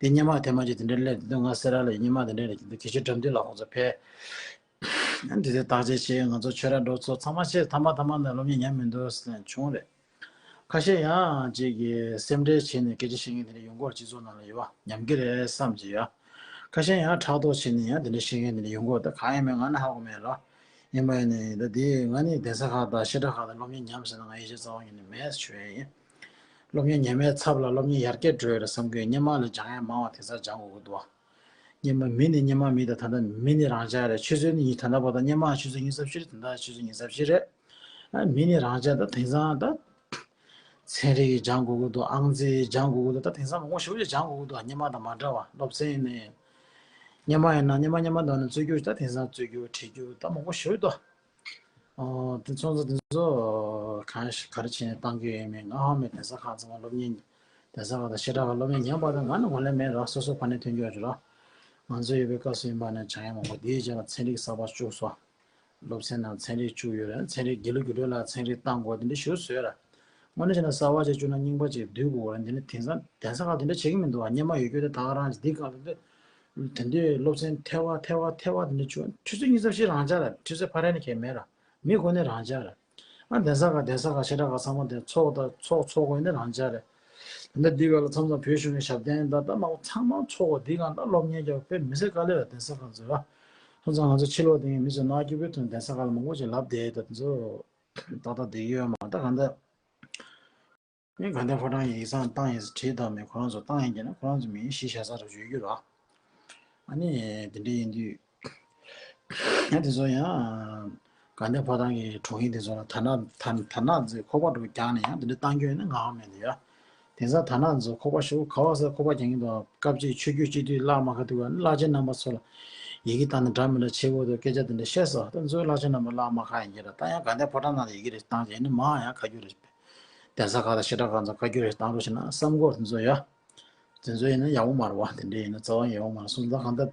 དེ་སྔོན་མ་དེ་མ་ཅིག་དེ་འདྲ་སླེབས་དུས་ང་སེ་ར་ལ་སྔོན་མ་དེ་འདྲ་ལ་དགེ་བཤེས་དགྲ་འདུལ་ལགས་ཁོང་ཚོ་ཕེབས། འདི་དེ་བརྟག་དཔྱད་བྱས། ང་ཚོ་ཆོས་ར་འགྲོ་ཚོ་ཚང་མ་བྱས་ཐ་མ་ཐ་མ་ནས་སློབ་གཉེར་ཉམས་མི་འདུག་ཟེར་ནས་བྱུང་རེད། ཁ་ཤས་ཡང་ཅིག་གིས་སེམས་ཁྲལ་བྱས་ནས་སྐད་ཆ་བཤད་མཁན་དེ་འདྲ་ཡོང་གི་ཡོད་རེད། སྤྱི་ཚོགས་ནང་ལ་ཡོད་པ་ཉམས་ཀྱི་རེད་བསམ་གྱི་ཡོད། ཁ་ཤས་ཡང་ཕྲག་དོག་བྱས་ནས་ཡང་དེ་འདྲ་བཤད་མཁན་དེ་འདྲ་ཡོང་གི་ཡོད། ད་གང་ཡིན་མིན་ང་ནི་ཧ་གོ་མེད་ར། ཡིན་པ་ཡིན་ནའི་ད་དེ་ང་ནི་གདན་ས་ཁག་དང་བཤད་གྲྭ་ཁག་དང་སློབ་གཉེར་ཉམས་ཟེར་ན་ང་ཡིད་ཆེས་རྩ་བ་ཉིད་ནས་མེད་ཞུ་ཡ་ཡིན། སློབ་གཉེར་ཉམས་པའི་ཚབ་ལ་སློབ་གཉེར་ཡར་རྒྱས་འགྲོ་ཡ་རེད་བསམ་གྱི་ཡོད། སྔོན་མ་ལས་སྦྱང་ཡ་མང་བ་དེང་སང་སྦྱང་དགོས་ཀྱི་འདུག་བ། སྔོན་མ་མི་ནི་སྔོན་མ་མི་དང་ད་ལྟ་མི་ནི་རང་ཅག་རེད། ཆུ་ཚོད་ནི་ད་ལྟ་བར་དུ་སྔོན་མ་ཆུ་ཚོད་ཉི་ཤུ་རྩ་བཞི་རེད། ད་ལྟ་ཆུ་ཚོད་ཉི་ཤུ་རྩ་བཞི་རེད། ཨ་མི་ནི་རང་ཅག་ད་དེང་སང་ད་ཚན་རིག་སྦྱང་དགོས་ཀྱི་འདུག་ཨང་རྩིས་སྦྱང་དགོས་ཀྱི་འདུག་ད་དེང་སང་མང་པོ་ཞེ་པོ་ཅིག་སྦྱང་དགོས་ཀྱི་འདུག་སྔོན་མ་དང་མ་འདྲ་བ། སློབ་ཚན་ནི་སྔོན་མ་ཡིན་ན་སྔོན་མ་སྔོན་མ་འདྲ་ནས་རྩོད་རྒྱུ། ད་དེང་སང་རྩོད་རྒྱུ་བྲིས་རྒྱུ་ད་མང་པོ་ཞེ་པོ་འདུག་ཨོ། དེ་ཚོ་ཚོ་དེ་ཚོ་གང་ཞིག་ག་རེ་བྱས་ནས་བཏང་གི་ཡོད་མེད་ང་ཧ་མེད། གདན་ས་ཁག་ཚང་མ་སློབ་གཉེར་གདན་ས་ཁག་དང་བཤད་གྲྭ་ཁག་སློབ་གཉེར་ཉམས་པ་དང་ང་ནི་ངོ་ལས་མེད་ར། སོ་སོ་ཕ་ནས་ཐོན་རྒྱུ་རེད་ར། ང་ཚོ་ཡོད་པའི་སྐབས་སུ་ཡིན་པ་ནས་སྦྱང་ཡ་མང་པོ། དེའི་རྗེས་ལ་ཚན་རིག་གསར་པ་བཅུག་སོང་། སློབ་ཚན་ནང་ཚན་རིག་བཅུག་ཡོད་རེད། ཚན་རིག་དགེ་ལུགས་དགེ་ལུགས་ལ་ཚན་རིག་བཏང་དགོས་དེ་འདྲ་ཞུ་བཟོས་ར། དངོས་གནས་བྱས་ན་གསར་པ་ཅིག་བཅུག་ན་རྙིང་པ་ཅིག་སྡུད་དགོས་ར། འདི་ནི་དེང་སང་གདན་ས་ཁག་དེ་འདྲ་བྱེད་ཀྱི་མི་འདུག་བ། སྔོན་མ་ཡོད་རྒྱུ་དེ་ད་ག་རང་ཅིག་འདི་ག་ལ་འདི། དེ་འདྲའི་སློབ་ཚན་ཐེ་བ་ཐེ་བ་ཐེ་བ་དེ་འདྲ་བྱུང་། ཆུ་ཚོད་གཉིས་ཙམ་ཞིག་རང་འཇགས་རེད། ཆུ་ཚོད་ཕ་རན་ནས་ཁེལ་མེད་ར། མི་གོ་ནས་རང་འཇགས་རེད། ཨ་གདན་ས་ཁག་གདན་ས་ཁག་བཤད་གྲྭ་ཁག་ཚང་མ་དེ་ཚོགས་དང་ཚོགས་ཚོགས་དགོས་ནས་རང་འཇགས་རེད། དེ་འདྲ་འདི་ག་ལ་མཚམས་མཚམས་བོད་གཞུང་གི་ཞབས་བརྟན་དང་ད་མང་པོ་ཚང་མ་ཚོགས་དགོས། འདི་ག་ད་སློབ་གཉེར་རྒྱག་དཔེ་མི་སྲིད་དཀའ་ལས་རེད། གདན་ས་ཁག་ཚོ་ར། སོང་ཙང་ང་ཚོ་ཕྱི་ལོགས་དེ་མི་ཚོས་ནག་སྐྱིད་པོའི་ཐོག་གདན་ས་ཁག་ལ་མང་པོ་ཞིག་ལབ་བསྡད་ད་དེ་ཚོ་ཏག་ཏག་བསྡད་ཀྱི་ཡོད་མ་རེད། ད་གང་ལྟར། ངས་དགའ་ལྡན་ཕོ་བྲང་ཡིག་ཚང་བཏང་ཡིན་ཟེར་བྲིས་དང་མེད། ཁོ་རང་ཚོ་བཏང་ཡིན་གྱི་ན་ཁོ་རང་ཚོ་མིང་གཞི་བཞག་ས་རུ་བརྗོད་རྒྱུ་ར། ཨ་ནི་དེ་འདྲ་ཡིན་དུས་ཡང་དེ་ཚོ་ཡང་དགའ་ལྡན་ཕོ་བྲང་གི་དྲུང་ཡིག་དེ་ཚོ་ལ་དར་ནག་དར་དར་ནག་ཚོས་ཁོག་པ་འགྲོ་རྒྱག་ནས་ཡང་དེ་འདྲ་བཏང་རྒྱུ་ཡིན་ན་ངག་དབང་མེད་འདི་ཡ། དེང་སང་དར་ནག་ཚོ་ཁོག་པ་ཞུ་ག་བ་ས་ཁོག་པ་རྒྱག་གིན་འདུག་སྐབས་གཅིག་ཆོས་བརྒྱུད་སྤྱི་འཐུས་བརླག་མ་ཁ་ཐུག་པ་ནི་བླ་ཆེན་རྣམ་པ་ཚོ་ལ་ཡི་གེ་བཏང་ནས་འདྲ་མི་འདྲ་བྱེད་དགོས་འདུག་སྐད་ཆ་དེ་འདྲ་བཤད་སོང་། ད་ཚོའི་བླ་ཆེན་རྣམ་པ་བརླག་མ་ཁ་ཡིན་གྱི་རེད། ད་ཡང་དགའ་ལྡན་ཕོ་བྲང་ནང་ལ་ཡི་གེ་རེ་བཏང་རྗེས་ནི་མང་ཡང་ཁ་རྒྱུ་རེད། གདན་ས་ཁག་དང་བཤད་གྲྭ་ཁག་ཚོ་བཀའ་བཀྱོན་རེ་བཏང་རོགས་བྱས་ན་བསམ་སྐོར་དེ་ཚོ་ཡ། དེ་ཚོ་ཡིན་ན་ཡག་པོ་མ་རེད་བ། དེ་འདྲ་ཡིན་ན་རྩ་བ་ཡག་པོ་མ་རེད་གསུངས། ད་གང་ལྟར་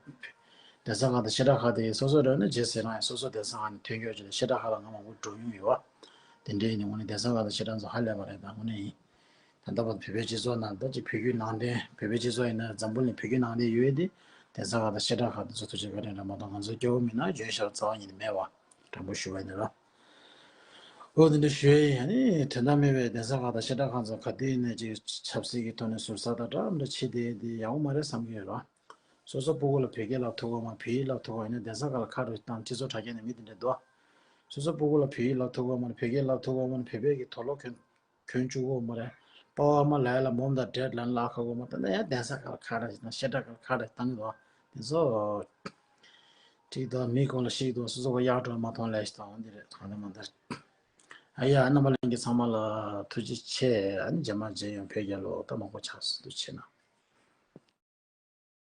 གདན་ས་ཁག་དང་བཤད་གྲྭ་ཁག་དེ་སོ་སོ་རེད་ན་རྗེས་ཟེར་རང་ཡང་སོ་སོ་གདན་ས་ཁག་ནས་ཐོན་སྐྱོད་བྱས་ནས་བཤད་གྲྭ་ཁག་ལ་ང་མང་པོ་འགྲོ་མྱོང་ཡོད་བ། དེ་འདྲ་ཡིན་ན་དངོས་གནས་གདན་ས་ཁག་དང་བཤད་གྲྭ་ཚོ་ཧ་ལས་པ་རེད། ད་དངོས་གནས་ཡིན། ད་ལྟ་བར་བོད་པའི་སྤྱི་ཚོགས་ནང་ད་ཅིག་བོད་བརྒྱུད་ནང་བསྟན་བོད་པའི་སྤྱི་ཚོགས་ཡིན་ན་འཛམ་བུ་གླིང་བོད་བརྒྱུད་ནང་བསྟན་ཡོད་དེ་གདན་ས་ཁག་དང་བཤད་གྲྭ་ཁག་དེ་ཚོ་ཐུགས་རྗེ་བཀའ་དྲིན་རེད་མ་གཏོགས་ང་ཚོ་སྐྱོ་བོ་མིན་ན་འཇོན་ཤར་རྩ་བ་ཉིད་ནས་མེད་བ། དྲང་པོ་ཞུ་བ་ཡིན་ན་ར། འོ་དེ་འདྲ་ཞུ་ཡ་ཡིན། ཨ་ནི་དོན་དག་མེད་པའི་གདན་ས་ཁག་དང་བཤད་གྲྭ་ཁག་ཚོ་ག་དུས་ནས་ཅིག་ཆབ་སྲིད་ཀྱི་ཐོག་ནས་ཟུར་ཟ་དང་འདྲ་འདྲ་བྱེད་བསྡད་དེ་ཡག་པོ་མ་རེད་བསམ་གྱི་ཡོད་ར། སོ་སོ་སྤུ་གུ་ལ་བོད་སྐད་བསླབ་ཐུབ་ཀྱི་མ་རེད། བོད་ཡིག་བསླབ་ཐུབ་ཀྱི་ཡིན་ན་གདན་ས་ཁག་ལ་ཁ་རུ་བཏང་སྤྱི་ཚོགས་དྲ་རྒྱ་ནས་མི་དེ་འདྲ་འདུག་སོ་སོ་སྤུ་གུ་ལ་བོད་ཡིག་བསླབ་ཐུབ་ཀྱི་མ་རེད། བོད་སྐད་བསླབ་ཐུབ་ཀྱི་མ་རེད། བོད་པའི་གི་དུག་ལོག་གྱོན་གྱོན་བཅུག་གོ་མ་རེད། པ་ཕ་མ་ལ་ཡ་ལ་མོམ་དང་ཌེཌ་ལ་ལ་ཁ་གོ་མ་ད་ནི་ཡང་གདན་ས་ཁག་ལ་ཁ་ར་ཞིག་དང་བཤད་གྲྭ་ཁག་ལ་ཁ་ར་ཞིག་བཏང་གི་འདུག་དེ་ཚོ་ཁྲིག་དང་མི་གོང་ལ་ཤིག་དང་སོ་སོ་ག་གཡག་འགྲོ་མ་མཐོང་ལས་ཞིག་དང་འོ་འདི་རེད། གང་ལྟར་མ་ལྟར་ཨ་ཡ་རྣམ་པ་ལྷན་རྒྱས་ཚང་མ་ལ་ཐུགས་རྗེ་ཆེ། ཨ་ནི་རྗེས་མ་མཇལ་ཡོང་། བོད་རྒྱལ་ལོ། ད་མང་པོ་ཆགས་སོང་། ཐུགས་རྗེ་ཆེ་གནང་།